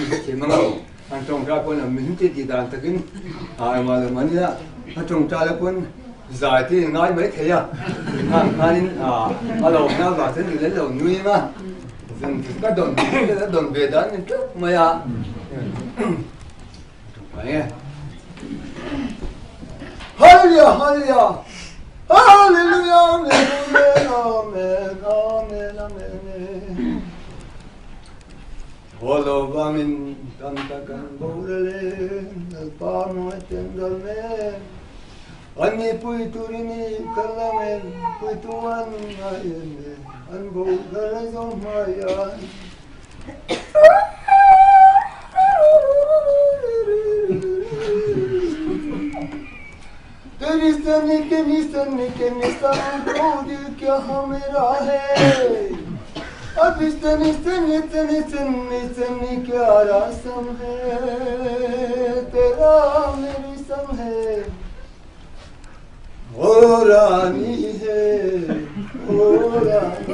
Hrethiam anga an tawngtai pawn an min ti tih dan takin engmah lo mahni a a tawngtai la pawn zai te in ngai mai thei a khang khanin a lawmna avang chuan in lo nui ang a ka dawn ka dawn ve dan ni teuh mai a Hallelujah Hallelujah Hallelujah Amen Amen Amen Amen Holo vangin tam tak an boral e, Lalpa hmangaihten dal mek. An ni pui turin i kal ang e, puitu an ngai em e, an boral e zawng hmaiah. Teri sani keni sani keni san ko dil kya hamra hai Abhi sani sani sani sani sani kya rasam hai Tera meri sam hai O rani hai O rani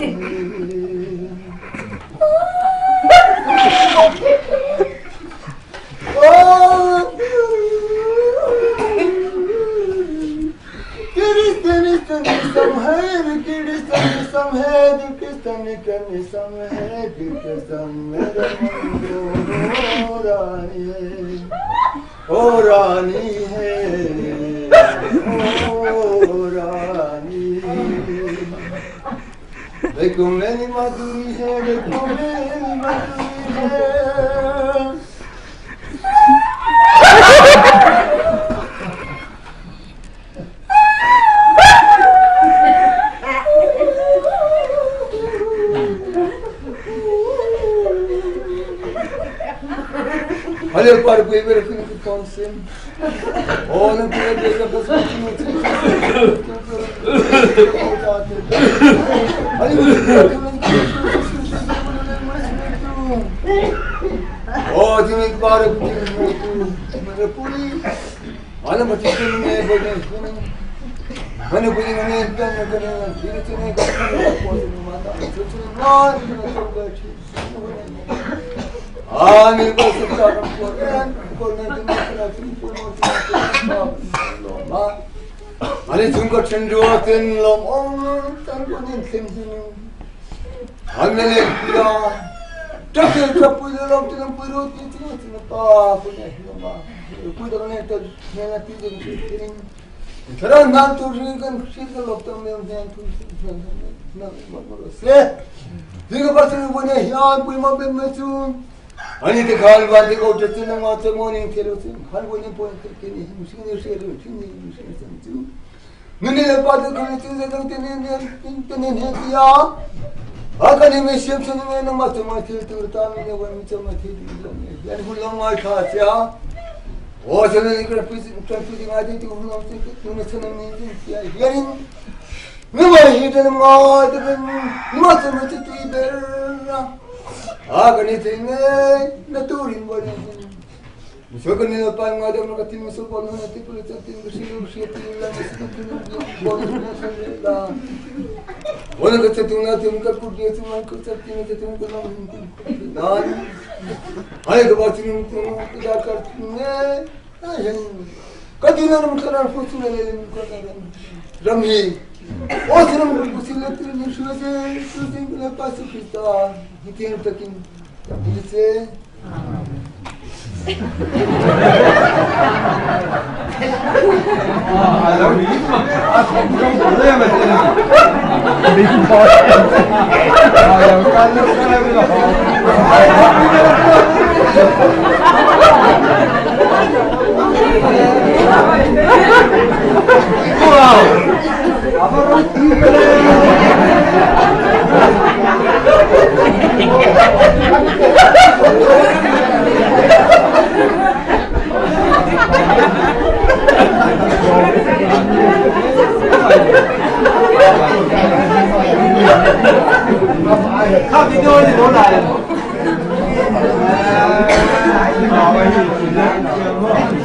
देखो मेरी माधुरी है देखो मेरी माधुरी है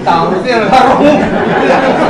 挡不住了。